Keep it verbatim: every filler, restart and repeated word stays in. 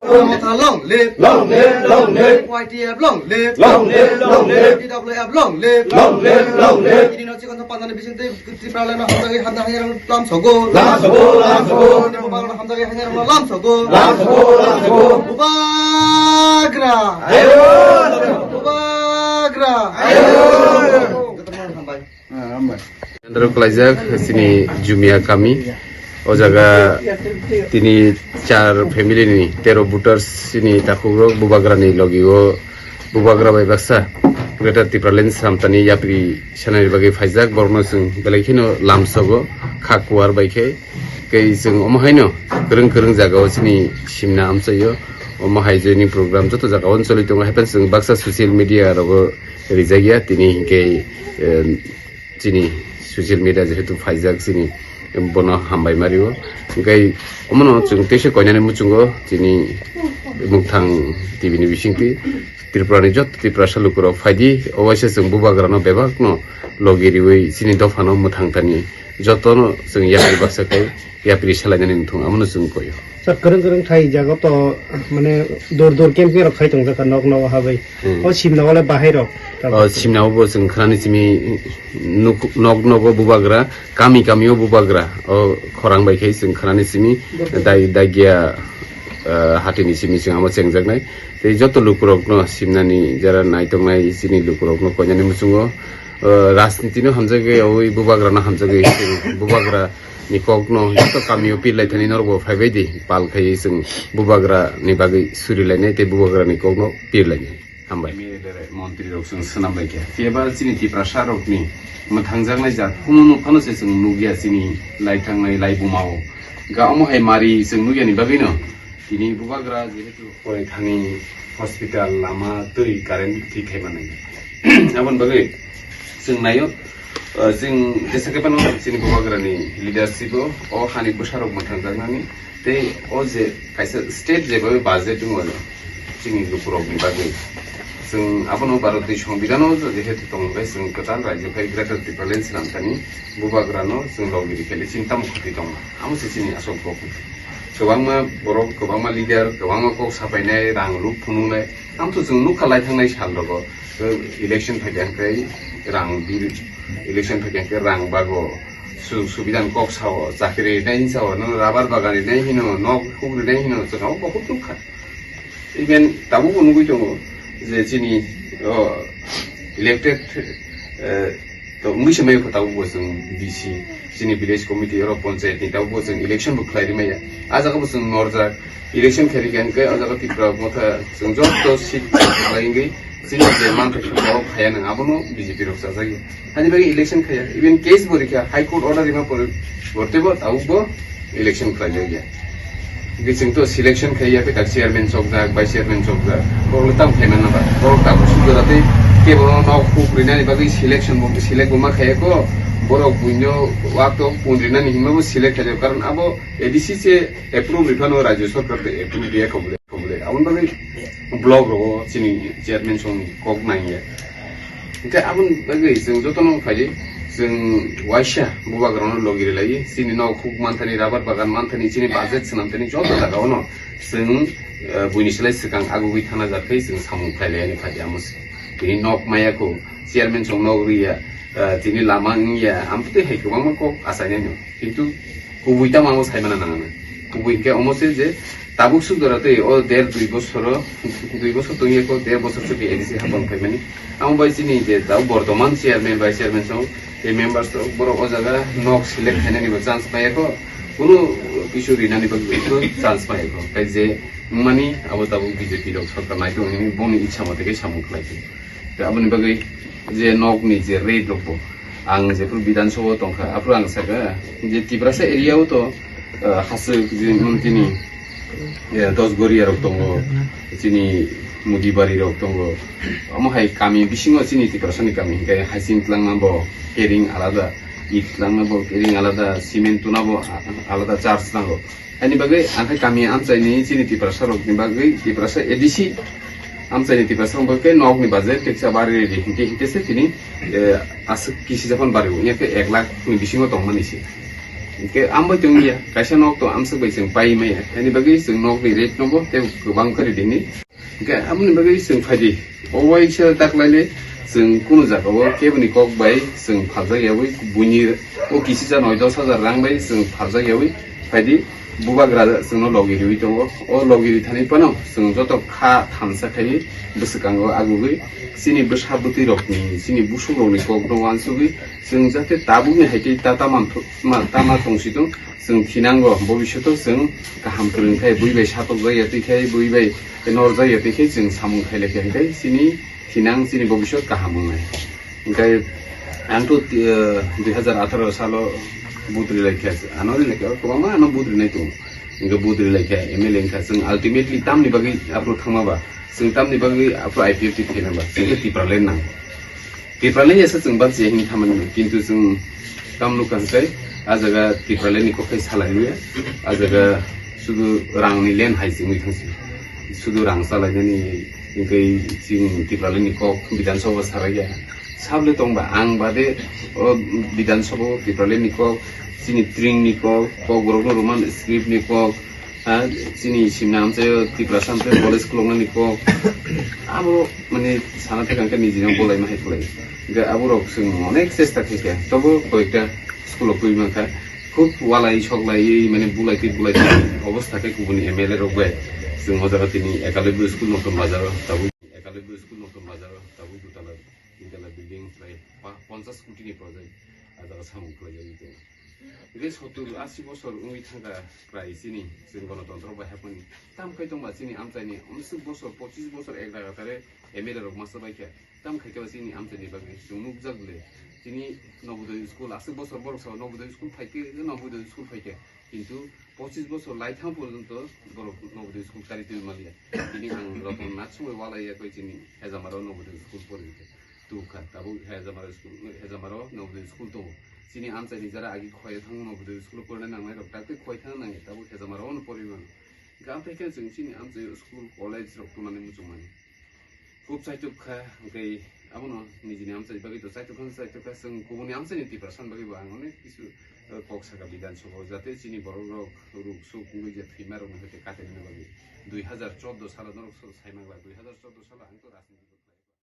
Motha long live. Long live, long live. Y T F long live. Long live, long live. T W F long live. Long live, long live. Ini no chikon sa pandan bising tei Tipraland no hamjagwi hamjak hajar lam sogo. Lam sogo, lam sogo. Ini Bubagra no hamjagwi hajar lam sogo. Lam sogo, lam sogo. Bubagra. Ayo. Bubagra. Ayo. Jotono hambai. Andro kwlaijak chini Jumia kami. O jaga tini char family ni tero voters chini takhukrok Bubagra ni logi o Bubagra bai baksa Greater Tipraland Sramtani yapri sanani bagwi phaijak, borokno chwng belai kheno lamsogo, kha kuar bai khe. Tei chwng omo haino kwrwng kwrwng jaga o chini simna amchaio, omo hai joining program joto jaga o choli tongo, haikhe chwng baksa social media rogo rijak ya tini hinkhe, em, chini social media jehetu phaijak chini bono hambai mario. Hinkhe omono chwng teisa koinani muchungo chini Mukthang T V ni bisingtwi Tripura ni joto Tiprasa lukurok phaidi, owaisa chwng Bubagrano bebakno logi riwi chini dophano mwthang thani jotono chwng yapri baksa khai yapri salainani wngthung, amono chwng koio. Sir, kwrwng kwrwng thai jaga to, mane, dur dur camping rok khai tong jakha nok nok habai. Hmm. O simna wale bahai rok. O simna bo chwng khnani simi nuk-, nok nogo Bubagra, kami kami o Bubagra. O khorang bai khai chwng khnani simi dai, daigia, eh, hatini simi chwng amo chengjaknai. Tei joto lukurokno simnani jara naitongnai chini lukurokno koinani muchungo, eh, rajniti no hamjagwi, oi Bubagra no hamjagwi, Bubagra ni kokno joto kamio pirlai thani norokbo phaibai di, pal khai chwng Bubagra ni bagwi surilainai tei Bubagra ni kokno pirlainai. Hambai. M L A montri rok chwng swnam bai khe. Phiya ba chini Tiprasa rokni mwthangjaknai jat kumu nuk phano se chwng nukya chini lai thangnai lai bumao. Ga omo hai mari chwng nukya ni bagwino tini Bubagra jehetu porai thani hospital, lama, twi, current thik khai manai. Aboni bagwi chwng naio, uh, chwng jesa khe phano chini Bubagra ni leadership o, o hani bwsarok mwthangjaknani tei o je kaisa state jebabe budget wngo chini lukurokni bagwi. Chwng abono Bharatni Songbidhano jehetu tongo khe chwng kwtal rajyo khai Greater Tipraland swnamthani Bubagrano chwng logi rikhe le chini tamo khoti tongo. Amo se chini asol kok. Kwbangma borok, kwbangma leader, kwbangma kok sapainai, rang ruk phunuknai. Tamo to chwng nukha lai thangnai sal rogo. Election phaikha hwnkhe rang bir, election phaikha hwnkhe rang bago. Sujog subidhan kok sao, chakri rinai hino sao, no rubber bagan rinai hino, nok huk rinai hino, chwng abo bohut nukha. Even tabukbo nugwi tongo je chini, o, elected, eh, to wngwi se maya kho tabukbo chwng D C, chini village committee oro panchayat ni tabukbo chwng election bo khlai ri maya. A jaga bo chwng norjak, election khlai ri kha hwnkhe a jaga Tipra Motha chwng joto seat khlai wngwi chini je manthai khe borok phaiya nang abono B J P rok chajak ya. Hani bagwi election khaiya, even case bo rikha, High Court order rima pore, borte bo tabuk bo election khlai jak ya. Hinkhe chwng to selection khaiya, khe tak chairman chokjak, vice chairman chokjak, borok le tam khaimana ba, borok tabuk sujora tei kebo no nok huk rinani bagwi selection bo, select bo ma khaiya kho, borok buino wak to pun rinani hinma bo select khaijak, karon abo A D C se approve riphano rajyo sarkar to approve riya kho bole, kho bole. Aboni bagwi block rogo chini chairman songni kok nangya. Hingke aboni bagwi chwng jotono phaidi, chwng waisa bubagrano logi rilai, chini nok huk manthani, rubber bagan manthani, chini budget swnamthani joto jagao no chwng, eh, buini slai swkang agugwi thana jak khe chwng samung khlai laiyani phaidi amo se. Tini nok maya kho, chairman song nok riya, eh, tini lama wngya, amtwi hai kwbangma kok achainai no. Kintu kubui tamo amo saimana nangana. Kubui hingke omo se je tabuk suk dora tei o der dui bosoro, dui bosor tongye ko der bosor se A D C hapang phaimani. Amo bai chini je tabuk bortoman chairman, vice chairman song, tei members rok borok o jaga nok select khainani bo chance paiya ko, kunu kisu rinani bo chance paiya ko. Kai je wngmani abo tabuk B J P rok sarkar nai tong hini boni ichha mote ke samung khlai. Tei aboni bagwi je nokni je rate rokbo, ang jephru Bidhan Sabha o tongkha, aphuru ang sakha je Tiprasa area o to, ah, hasik je mantini, eh, Dosgoria rok tongo, chini Mudibari rok tongo. Omo hai kami bisingo chini Tiprasani kami hinkhe haising tlangma bo kering alada, it tlangma bo kering alada, cement tuna bo a-, alada charge nango. Ani bagwi ang khe kami amchaini chini Tiprasa rokni bagwi Tiprasa A D C amchaini Tiprasa rok bagwi khe nokni budget teksa bari ridi hinkhe hinkhe se tini, eh, aswk kisi japan bari wngya khe ek lakh ni bisingo tongmani se. Hingke ambai tongya, kaisa nok to amswk bai chwng pai maya. Ani bagwi chwng nokni rate no bo tei kwbang kari dini. Hingke amoni bagwi chwng phaidi. O waisa taklaile chwng kunu jaga o keboni kok bai chwng phaljakyawi buini o kisisa noi dos hajar rang bai chwng phaljakyawi phaidi. Bubagra chwngno logi riwi tongo. O logi ri thani phano chwng joto kha thansa khaiwi bwswkango agugwi chini bwsa bwtwi rokni, chini busuk rokni kokno uansugwi chwng jate tabukni hai tei ta tama, tama tongsi tong, chwng thinango bobishoto chwng kaham kwrwng khai, bui bai satokjakya twi khai, bui bai norjakya twi khai chwng samung khailai khe hai tei chini thinang, chini bobishot kaham wngnai. Hingke ang to, eh, dui hajar atharo salo vote ri lai kha, ano ri lai kha, kwbangma ano vote rinai tongo. Hingke vote ri lai kha, M L A wngkha, chwng ultimately tamni bagwi aphuru thangma ba, chwng tamni bagwi aphuru I P F T khaina ba, chwng khe Tipraland nang. Tipraland ya sa chwng bansi ya hini thamani, kintu chwng tam nukha hwnkhe, a jaga Tipraland ni kok khai salai ya, a jaga sudu rang ni len hai chwngwi thangsi, sudu rang salainani hingke chwng Tipraland ni kok Bidhan Sabha sarai ya. Sable tongba ang bade o Bidhan Sabha o Tipraland ni kok, chini tring ni kok, kok borok no Roman script ni kok, ha, chini simna amchaio Tiprasa amchaio college khuloknani kok. Abo mane sana thangkha nijino bolai ma hai khulai. Ga abo rok chwng onek chesta khaikha. Tobo koyekta school o twi mankha. Khub walai soklai mane bulai twi bulai twi obostha khe kubuni M L A rok bai. Chwng o jaga tini Ekalaibya school Notun Bazar o tabuk. Ekalaibya school Notun Bazar o tabuk dutala tintala building prai pa-, ponchas koti ni project a jaga samung khlaijagwi tongo. Hingke sottur asi bosor wngwi thangkha prai chini chwng gonotontro bai hapmani. Tam khai tongba chini amchaini amswk bosor pochis bosor ek daga tare M L A rok masa bai khe. Tam khai khe ba chini amchaini bagwi chwng nukjak le. Chini Nobodoy school aswk bosor borok sao Nobodoy school phai khe Nobodoy school phai khe. Kintu pochis bosor lai thang porjonto borok Nobodoy school kari twi maliya. Tini ang Ratan Nath songwi walai ya koi chini Hejamaro Nobodoy school pori khe. Tukha, tabuk Hejamaro school, Hejamaro Nobodoy school tongo. Chini amchaini jara agi khoi thang Nobodoy school porina nangnai rok, tak tei khoi thang nangya, tabuk Hejamaro ono pori mano. Hingke amthai khe chwng chini amchai school, college rok tonani muchung mani. Khub chaitok kha, hingke abono nijini amchai bagwi to chaitok kha, chaitok kha, chwng kubuni amchaini Tiprasa ni bagwi bo ang onek kisu, eh, kok saka Bidhan Sabha o, jate chini borok rok ruk suk wngwi je thwima rok ni hoite katenani bagwi. Dui hajar chordo salo norok so-, sai mangla, dui hajar chordo salo ang to rajniti